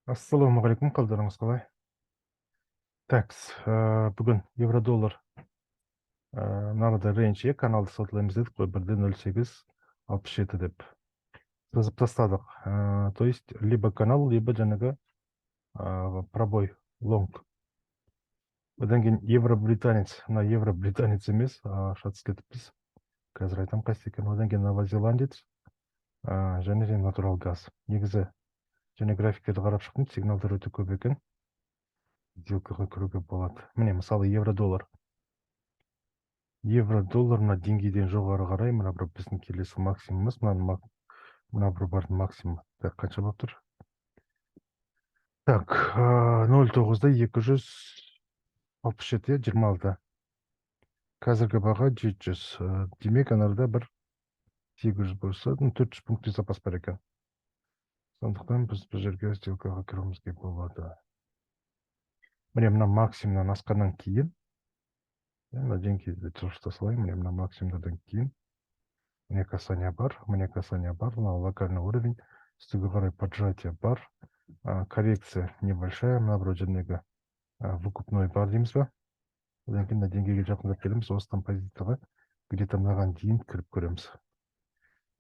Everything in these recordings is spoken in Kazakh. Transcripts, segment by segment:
Ассалаумағалейкум, қалдарыңыз қалай? Такс, бүгін евро доллар мынада range каналды сатылаймыз дедік қой, 1,0867 деп сызып тастадық. То есть либо канал, либо жаңағы пробой лонг. Одан кейін евро британец, мына евро британец емес, шатысып кетіппіз. Қазір айтамын қайсы екенін. Одан кейін новозеландец және де натурал газ. Негізі және графиктерді қарап шықтым, сигналдар өте көп екен. Сделкаға кіруге болады. Міне, мысалы, евро доллар. Евро доллар мына деңгейден жоғары қарай, мына бір біздің келесі максимумымыз, мына бір бардың максимумы. Так, қанша болып тұр? Так, 0,9-да 267, 26. Қазіргі баға 700. Демек, анарда бір 800 болса, 400 пункттей запас бар екен. Сондықтан біз бұл жерге сделкаға кіруімізге болады. Міне, мына максимумнан асқаннан кейін, мына деңгейді жылжыта салайын, міне, мына максимумдардан кейін міне касание бар, міне касание бар, мына локальный уровень, үстіге қарай поджатие бар, коррекция небольшая, мына бір жердегі выкупной бар дейміз ба. Одан кейін мына деңгейге жақындап келеміз, осыдан позицияға где-то мынаған дейін кіріп көреміз.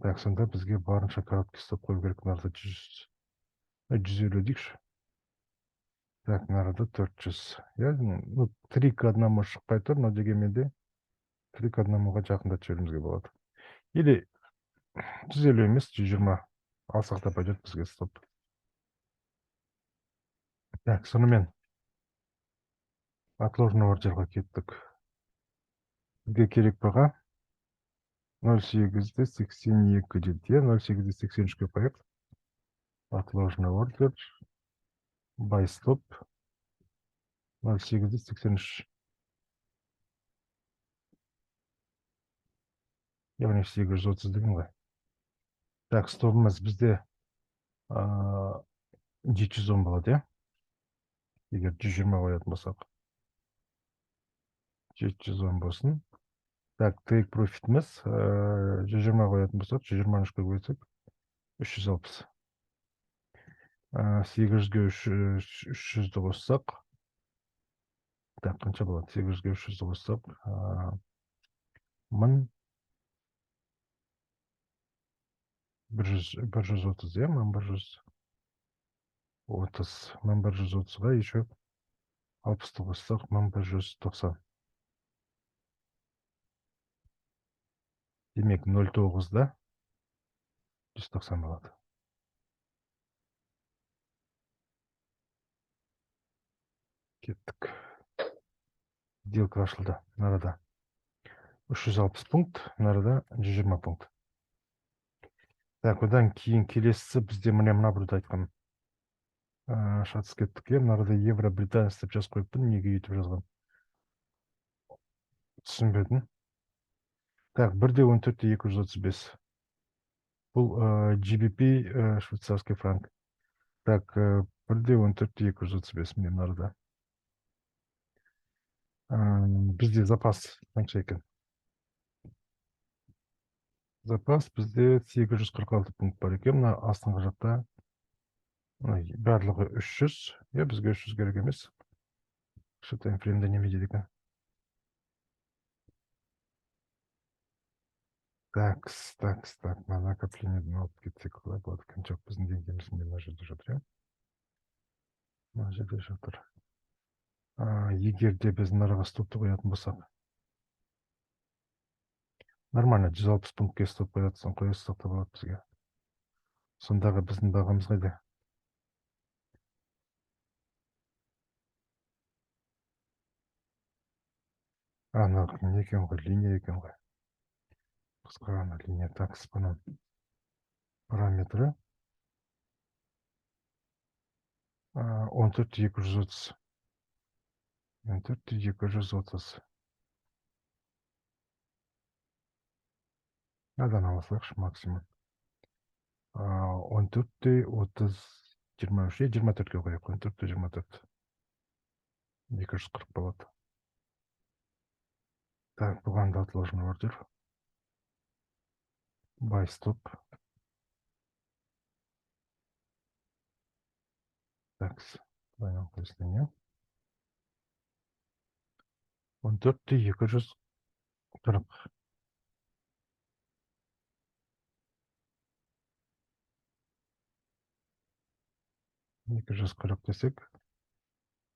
Так, сонда бізге барынша короткий стоп қою керек, мынарда 150 дейікші. Так, мынарада 400. Иә, ну, 3 к 1 шықпай тұр, но дегенмен де 3 к 1-ға жақындатып жіберуімізге болады. Или 150 емес, 120 алсақ та пойдет бізге стоп. Так, сонымен отложенный ордерға кеттік. Бізге керек баға 0,882 дейді, иә, 0,883-ке қояйық. Отложенный ордер, buy stop 0,883. Яғни 830 деген ғой. Так, стопымыз бізде 710 болады, иә? Егер 120 қоятын болсақ. 710 болсын. Так, take profitіміз 120 қоятын болсақ, 123-ке көбейтсек, 360. 800-ге 300-ді қоссақ, так, қанша болады? 800-ге 300-ді қоссақ, мың бір жүз, бір жүз отыз, иә, мың бір жүз отыз. Мың бір жүз отызға еще алпысты қоссақ, 1190. Демек, 0,9-да 190 болады. Кеттік. Сделка ашылды. Нарада 360 пункт, нарада 120 пункт. Так, одан кейін келесісі бізде міне мына біреуді айтқан. Шатысып кеттік, иә, мынарада евро британец деп жазып қойыппын, неге өйтіп жазған? Түсінбедім. Так, 1,14 235. Бұл GBP, швейцарский франк. Так, 1,14 235 міне мынарада. Бізде запас қанша екен? Запас бізде 846 пункт бар екен. Мына астыңғы жақта барлығы 300. Иә, бізге 300 керек емес. Кіші таймфреймде неме дейді екен? Так, так, так, мына накоплениеден алып кетсек қалай болады екен? Жоқ, біздің деңгейіміз міне мына жерде жатыр, иә? Мына жерде жатыр. Егер де біз мынаға стопты қоятын болсақ, нормально, 160 пунктке стоп қоя салсақ та болады бізге. Сондағы біздің бағамыз қайда? Ана не екен ғой, линия екен ғой. Қысқа ғана линия. Так, бұның параметрі 14 230. 14 230. Мынадан ала салайықшы максимум. 14 30 23, 24-ке қояйық. 14 24. 240 болады. Так, бұған да отложенный ордер. Buy stop. Так, двойное пояснение. 14 240. 240 десек.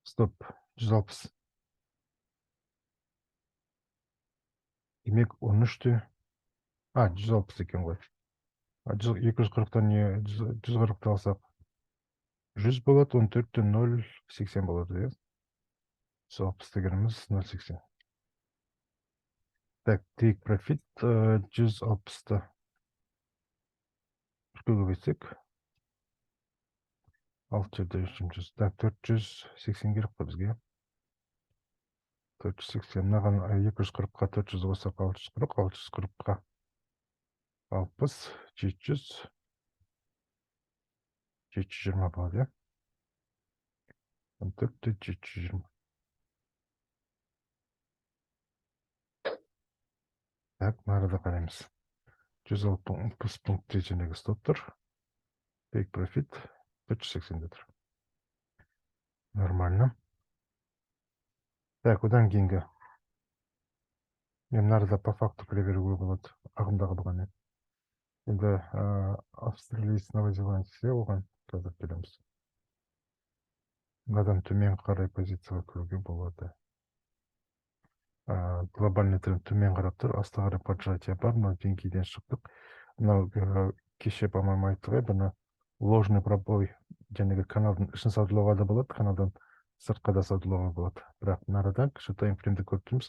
Стоп, 160. Демек, 13-те. А, 160 екен ғой. 240-тан не, 140-ты алсақ, 100 болады, 14-те 0,80 болады, иә? 160 дегеніміз 0,80. Так, take profit 160-ты үшке көбейтсек, алты жерде үш жүз. Так, 480 керек қой бізге. 480, мынаған 240-қа 400 қоссақ 640, 640-қа 60, 700, 720 болады, иә? 14-те 720. Так, мынарада қараймыз. 160 пунктте жаңағы стоп тұр. Take profit 480-де тұр. Нормально. Так, одан кейінгі. Мен мынарада по факту кіре беруге болады ағымдағы бағамен. Енді австралиец, новозеландец, оған қазір келеміз. Мынадан төмен қарай позицияға кіруге болады. Глобальный тренд төмен қарап тұр, асты қарай поджатие бар, мынау деңгейден шықтық. Мынау кеше, по-моему, айттық, бұны ложный пробой, жаңағы каналдың ішін саудалауға да болады, каналдан сыртқа да саудалауға болады. Бірақ мынарадан кіші таймфреймді көріп тұрмыз,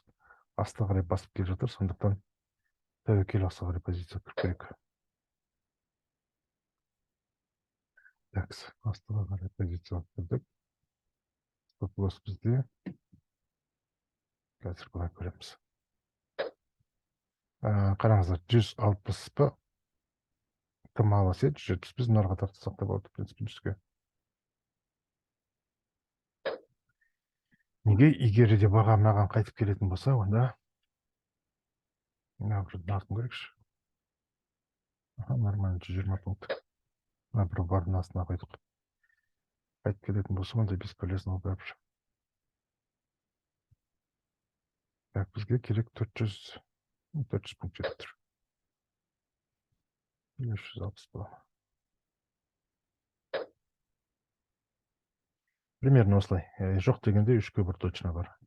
асты қарай басып келе жатыр, сондықтан тәуекел асты қарай позиция кіріп керек. Так, астыға қарай позиция кірдік. Стоп лосс бізде. Қазір былай көреміз. Қараңыздар, 160 па тым алыс еді, 170 біз мынарға тартсақ та болады, в принципе, жүзге. Неге егер де баға мынаған қайтып келетін болса, онда мына бір артын көрейікші. Аха, нормально, 120 пункт. Мына бір бардың астына қойдық. Қайтып келетін болса, онда бесполезно ол бәрібір. Так, бізге керек 400 пункт жетіп тұр. 360 бола. Примерно осылай. Жоқ дегенде үшке бір точно бар.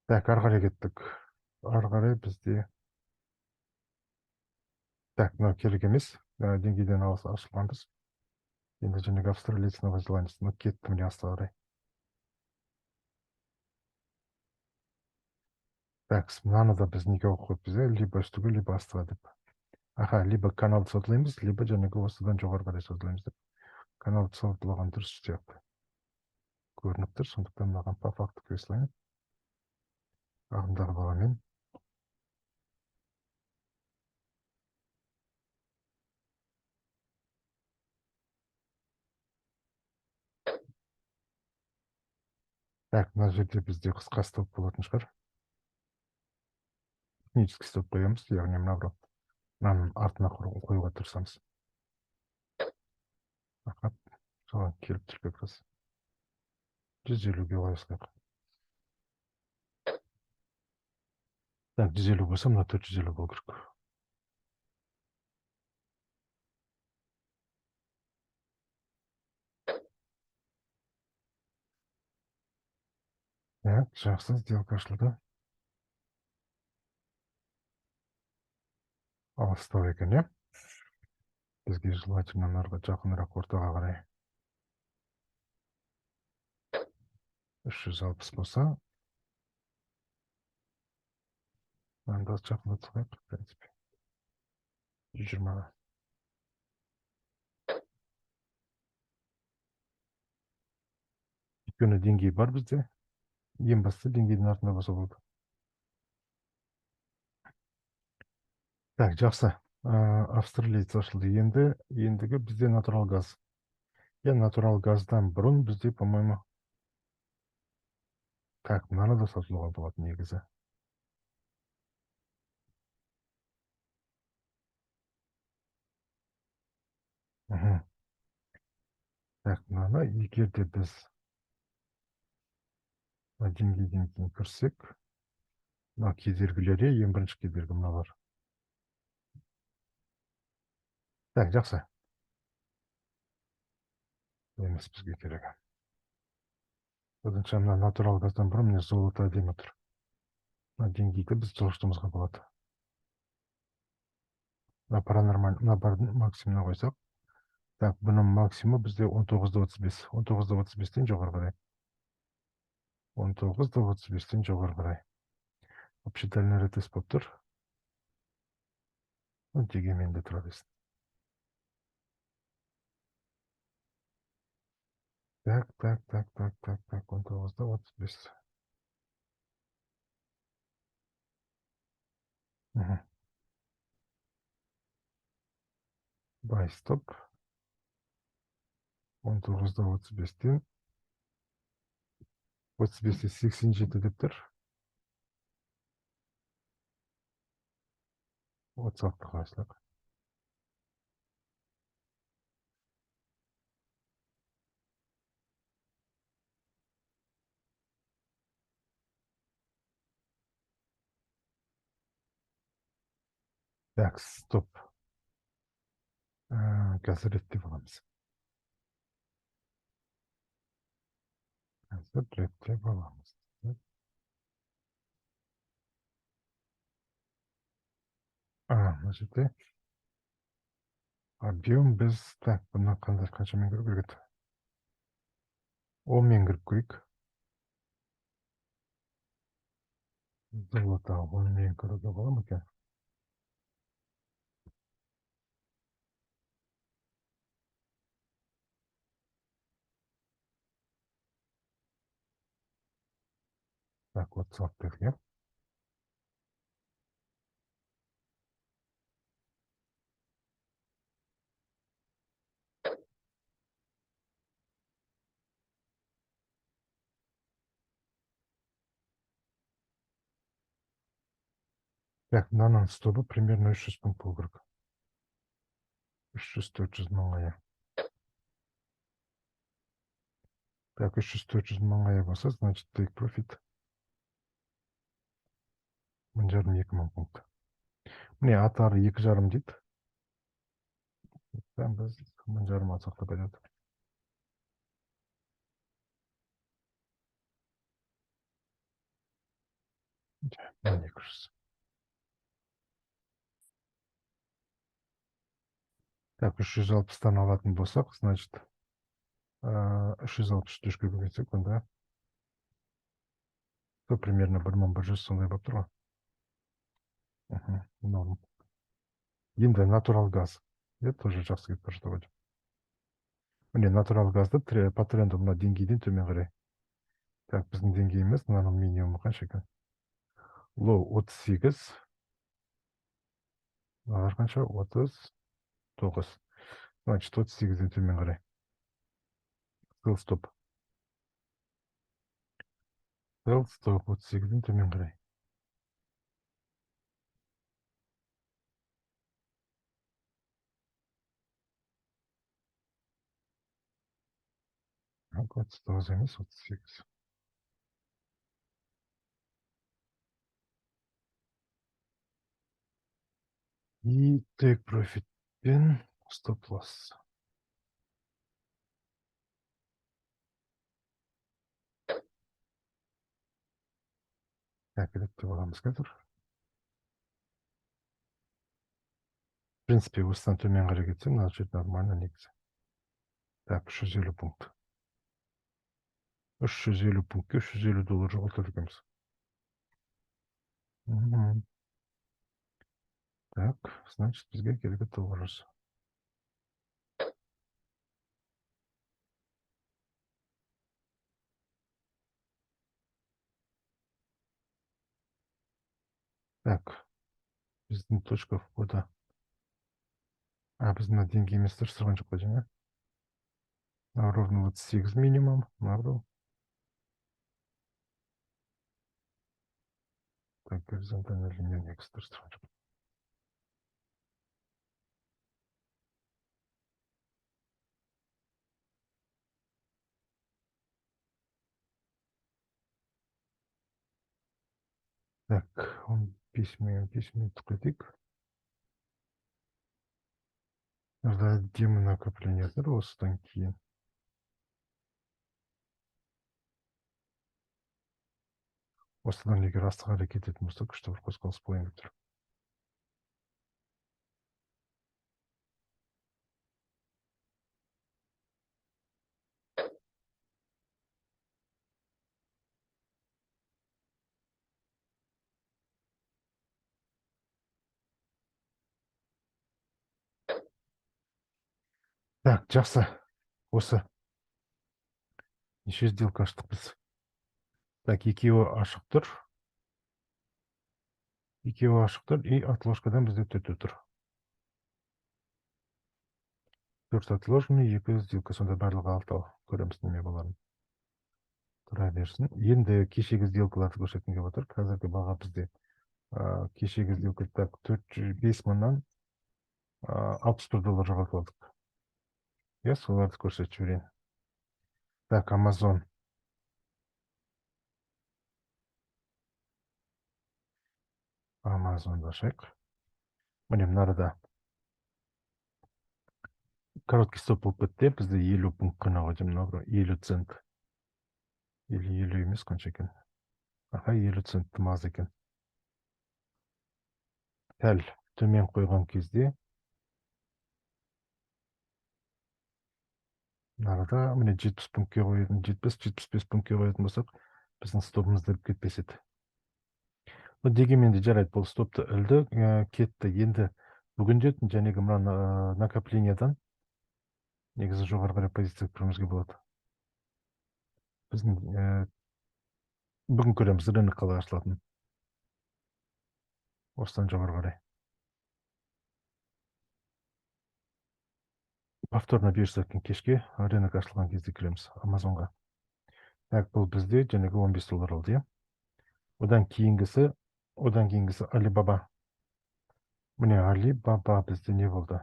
Так, ары қарай кеттік. Ары қарай бізде. Так, мынау керек емес. Деңгейден алыс ашылғанбыз. Енді жаңағы австралиец, новозеландец. Мынау кетті міне асты қарай. Так, мынаны да біз неге оқып қойыппыз, иә? Либо үстіге, либо астыға деп. Аха, либо каналды саудалаймыз, либо жаңағы осыдан жоғары қарай саудалаймыз деп. Каналды саудалаған дұрыс сияқты көрініп тұр, сондықтан мынаған по факту кіре салайын. Ағымдағы бағамен. Так, мына жерде бізде қысқа стоп болатын шығар. Технический стоп қоямыз, яғни мына бір мынаның артына қоюға тырысамыз. Аха, соған келіп тұр как раз. 150-ге қоя салайық. Так, 150 болса, мына 450 болу керек. Так, жақсы, сделка ашылды. Алыстау екен, иә? Бізге желательно мынарға жақынырақ ортаға қарай. 360 болса, мынаны да жақындатып салайық, в принципе. 120-ға. Өйткені деңгей бар бізде. Ең басты деңгейдің артында болса болды. Так, жақсы. Австралиец ашылды. Ендігі бізде натурал газ. Иә, натурал газдан бұрын бізде, по-моему, так, мынаны да сатылуға болады негізі. Так, мынаны егер де біз мына деңгейден кейін кірсек, мына кедергілер, ең бірінші кедергі мыналар. Так, жақсы. Емес бізге керек. Оданша мына натурал газдан бұрын міне золото әдемі тұр. Мына деңгейді біз жылжытуымызға болады. Мына паранормаль, мына бардың максимумына қойсақ. Так, бұның максимумы бізде он тоғыз да отыз бес. Он тоғыз да отыз бестен жоғары қарай. Он тоғыз да отыз бестен жоғары қарай. Вообще дальний ретест болып тұр. Дегенмен де тұра берсін. Так, так, так, так, так, так, он тоғыз да отыз бес. Buy stop. Он тоғыз да отыз бестен. Отыз бесте сексен жеті деп тұр. Отыз алты қойсақ. Так, стоп. Қазір реттеп аламыз. Қазір реттеп аламыз. Мына жерде объем біз, так, бұны қаншамен кіру керек еді? Онмен кіріп көрейік. Золото онмен кіруге бола ма екен? Так, отыз алты дедік, иә? Так, мынаның стобы примерно үш жүз пункт болу керек. Үш жүз, төрт жүз мыңға, иә. Так, үш жүз, төрт жүз мыңға болса, значит, take profit мың жарым, екі мың пункт. Міне, атары екі жарым дейді. Біз мың жарым алсақ та пайда. Мың екі жүз. Так, үш жүз алпыстан алатын болсақ, значит, үш жүз алпыс үшке көбейтсек, онда то примерно бір мың бір жүз сондай болып тұр ғой. Норм. Енді натурал газ. Иә, тоже жақсы кетіп бара жатыр ғой. Міне, натурал газды по тренду мына деңгейден төмен қарай. Так, біздің деңгейіміз мынаның минимумы қанша екен? Лоу отыз сегіз. Мыналар қанша? Отыз тоғыз. Значит, отыз сегізден төмен қарай. Sell stop. Sell stop отыз сегізден төмен қарай. Так, отыз тоғыз емес, отыз сегіз. И take profit пен stop loss. Так, реттеп аламыз қазір. В принципе, осыдан төмен қарай кетсе, мына жер нормально негізі. Так, үш жүз елу пункт. Үш жүз елу пунктке үш жүз елу доллар жоғалтады екенбіз. Так, значит, бізге керегі тоғыз жүз. Так, біздің точка входа. Біздің мына деңгейіміз дұрыс тұрған жоқ қой, жаңа. Мынау ровно отыз сегіз минимум, мынау. Так, горизонтальная линия негізі дұрыс тұрған жоқ. Так, 15 минут, 5 минут кетейік. Мында әдемі накопление тұр осыдан кейін. Осыдан егер астыға қарай кететін болса, күшті бір қозғалыс болайын деп тұр. Так, жақсы. Осы. Неше сделка аштық біз? Так, екеуі ашық тұр. Екеуі ашық тұр. И отложкадан бізде төртеу тұр. 4 отложенный, 2 сделка. Сонда барлығы алтау. Көреміз неме боларын. Тұра берсін. Енді кешегі сделкаларды көрсеткім келіп отыр. Қазіргі баға бізде, кешегі сделка, так, төрт жүз бес мыңнан, алпыс бір доллар жоғалтып алдық. Иә, соларды көрсетіп жіберейін. Так, Amazon. Amazonды ашайық. Міне, мына арада короткий стоп болып кетті. Бізде елу пункт қана ғой деймін, мынау бір елу цент. Или елу емес, қанша екен? Аха, елу цент тым аз екен. Сәл төмен қойған кезде мынарада міне жетпіс пунктке қоятын, жетпіс, жетпіс бес пунктке қоятын болсақ, біздің стопымызды іліп кетпес еді. Но дегенмен де жарайды, бұл стопты ілді, кетті. Енді бүгін де жәнегі мына накоплениядан негізі жоғары қарай позиция кіруімізге болады. Біздің бүгін көреміз рынок қалай ашылатынын. Осыдан жоғары қарай. Повторно бұйырса екен кешке рынок ашылған кезде кіреміз Амазонға. Так, бұл бізде жәнегі он бес доллар алды, иә. Одан кейінгісі Alibaba. Міне Alibaba бізде не болды?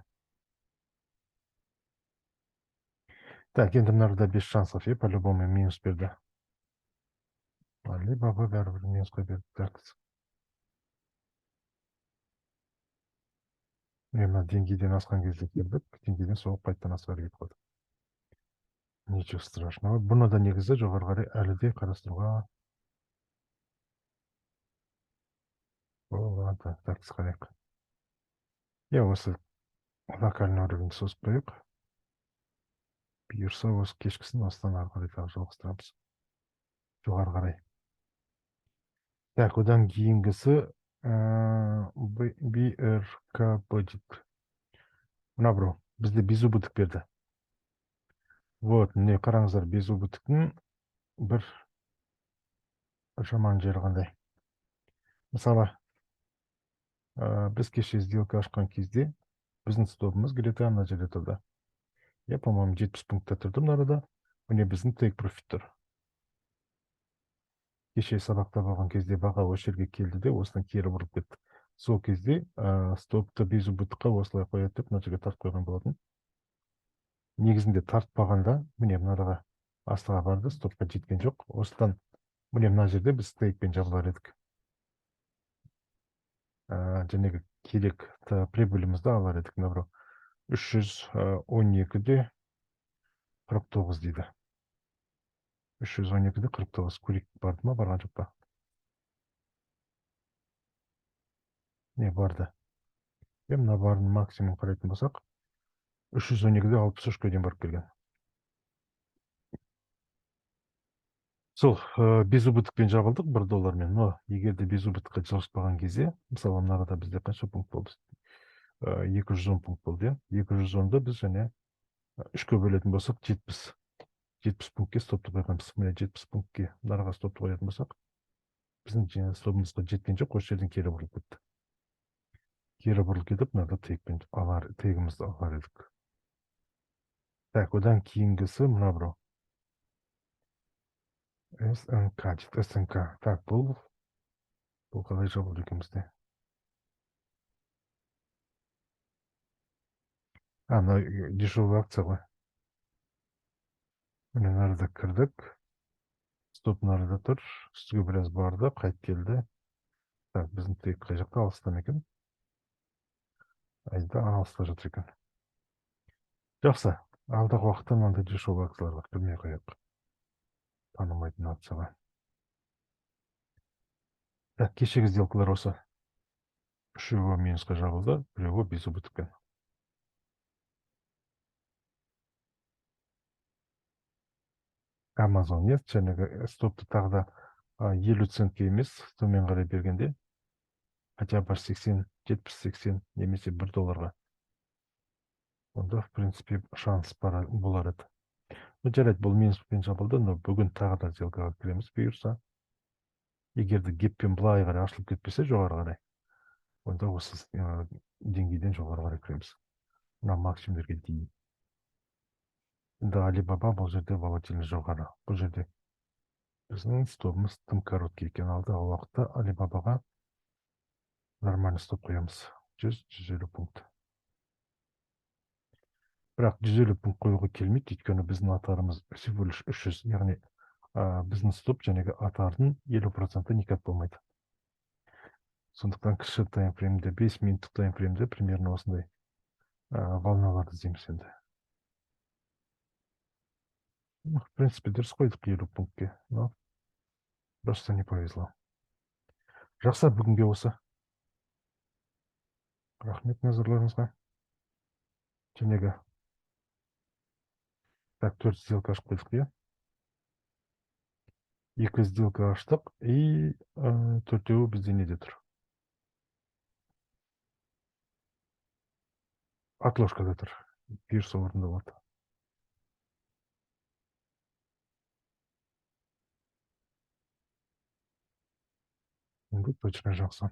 Так, енді мына арада без шансов, иә, по-любому минус берді. Alibaba бәрібір минусқа берді. Так. Міне мына деңгейден асқан кезде кірдік, деңгейден соғып қайтадан асқа кетіп қалдық. Ничего страшного. Бұны да негізі жоғары қарай әлі де қарастыруға болады. Так, қарайық. Иә, осы локальный уровень созып қояйық. Бұйырса, осы кешкісін осыдан ары қарай тағы жалғастырамыз. Жоғары қарай. Так, одан кейінгісі, BRKB дейді. Мына біреу бізде безубыток берді. Вот, міне қараңыздар, безубытоктың бір жаман жері қандай. Мысалы, біз кеше сделка ашқан кезде біздің стопымыз где-то ана жерде тұрды. Я, по-моему, жетпіс пунктта тұрды мына арада. Міне біздің тейк профит тұр. Кеше сабақта болған кезде баға осы жерге келді де, осыдан кері бұрылып кетті. Сол кезде, стопты безубытыққа осылай қояды деп мына жерге тартып қойған болатын. Негізінде тартпағанда, міне мына араға астыға барды, стопқа жеткен жоқ. Осыдан міне мына жерде біз стейкпен жабылар едік. Жәнегі керек прибылімізді алар едік. Мына біреу үш жүз, он екіде қырық тоғыз дейді. Үш жүз он екіде қырық тоғыз. Көрейік, барды ма, барған жоқ па? Не, барды. Мына барын максимум қарайтын болсақ, үш жүз он екіде алпыс үшке дейін барып келген. Сол, безубытокпен жабылдық бір доллармен, но егер де безубытокқа жылжытпаған кезде, мысалы, мына арада бізде қанша пункт болды? Екі жүз он пункт болды, иә? Екі жүз онды біз және үшке бөлетін болсақ, жетпіс пунктке стопты қойғанбыз. Міне жетпіс пунктке мына араға стопты қоятын болсақ, біздің стопымызға жеткен жоқ, осы жерден кері бұрылып кетті. Кері бұрылып кетіп, мынада тегпен алар, тегімізді алар едік. Так, одан кейінгісі мына біреу. СНК дейді, СНК. Так, бұл қалай жабылды екен бізде? А, мынау дешевый акция ғой. Міне мына арада кірдік. Стоп мына арада тұр. Үстіге біраз барды, қайтып келді. Так, біздің тейк қай жақта, алыста ма екен? Айда алыста жатыр екен. Жақсы, алдағы уақытта мынандай дешевый акцияларға кірмей қояйық. Танымайтын акцияға. Так, кешегі сделкалар осы. Үшеуі минусқа жабылды, біреуі безубытокпен. Amazon, нет, жаңағы стопты тағы да 50 центке емес, төмен қарай бергенде, хотя бы 80, 70, 80 немесе 1 долларға. Онда, в принципе, шанс бар болар еді. Ну, жарайды, бұл минуспен жабылды, но бүгін тағы да сделкаға кіреміз бұйырса. Егер де геппен былай қарай ашылып кетпесе жоғары қарай, онда осы деңгейден жоғары қарай кіреміз. Мына максимумдерге дейін. Енді Alibaba бұл жерде волатильность жоғары. Бұл жерде біздің стопымыз тым короткий екен. Алдағы уақытта Alibabаға нормальный стоп қоямыз. 100-150 пункт. Бірақ 150 пункт қоюға келмейді, өйткені біздің атарымыз всего лишь 300, яғни біздің стоп жәнегі атардың 50% никак болмайды. Сондықтан кіші таймфреймде, 5 минуттық таймфреймде примерно осындай волналарды іздейміз енді. Ну, в принципе, дұрыс қойдық 50 пунктке, но просто не повезло. Жақсы, бүгінге осы. Рахмет назарларыңызға. Жәнегі. Так, 4 сделка ашып қойдық, иә? 2 сделка аштық, и төртеуі бізде неде тұр? Отложкада тұр. Бұйырса орындалады. Енді точно жақсы.